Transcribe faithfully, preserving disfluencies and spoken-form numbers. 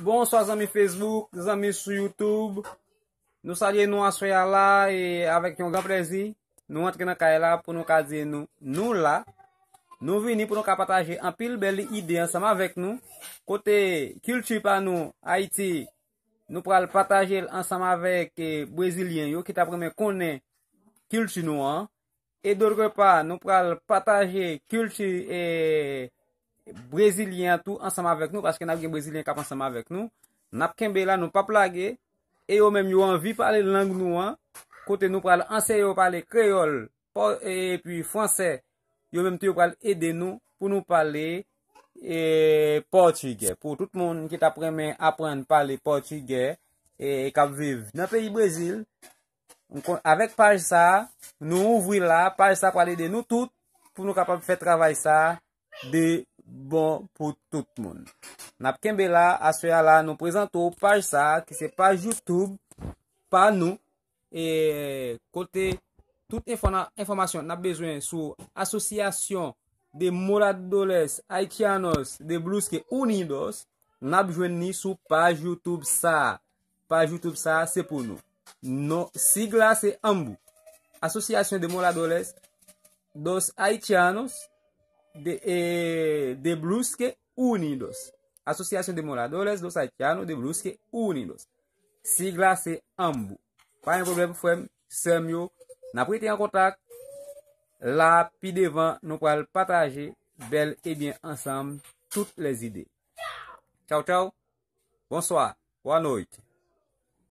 Bonswa zanmi Facebook, zanmi sou YouTube. Nou salye nou aswè a la e avèk yon gran plèzi, nou antre nan kay la pou nou ka di nou, nou la, nou vini pou nou ka pataje anpil bèl ide ansanm avèk nou. Kote kilti pa nou, Ayiti, nou pral pataje l ansanm avèk eh, Brezilyen yo ki t ap renmen konnen kilti nou an. E dòt pa, nou pral pataje kilti eh, brezilyen an tou ansanm avèk nou, paske n ap gen brezilyen k ap ansanm avèk nou. N ap kenbe la, nou p ap lage. E yo menm, yo anvi pale lang nou an, kote nou pral anseye yo pale kreyòl, pò- epi fransè. Yo menm tou, yo pral ede nou pou nou pale eh, pòtigè. Pou tout moun ki t ap renmen aprann pale pòtigè e k ap viv nan peyi Brezil, m kon- avèk paj sa a, nou ouvri la, paj sa a pral ede nou tout pou nou kapab fè travay sa a de bon pou tout moun. N ap kenbe la, aswè a la, nou prezante w paj sa a, ki se paj YouTube pa nou, e kote tout enfòna- enfòmasyon n ap bezwen sou Asociación de Moradores Haitianos de Brusque Unidos, n ap jwenn li sou paj YouTube sa a. Paj YouTube sa a, se pou nou. Non, sig la se AMBU. Asociación de Moradores dos Haitianos de, eh, de Brusque Unidos. Asociación de Moradores dos Haitianos de Brusque Unidos. Sig la se AMBU. Pa gen pwoblèm, frè m, sè m yo. N ap rete an kontak. La, pi devan, nou pral pataje bèl e byen ansanm tout lèzide. Tchaw, tchaw. Bonswa. Boa noite.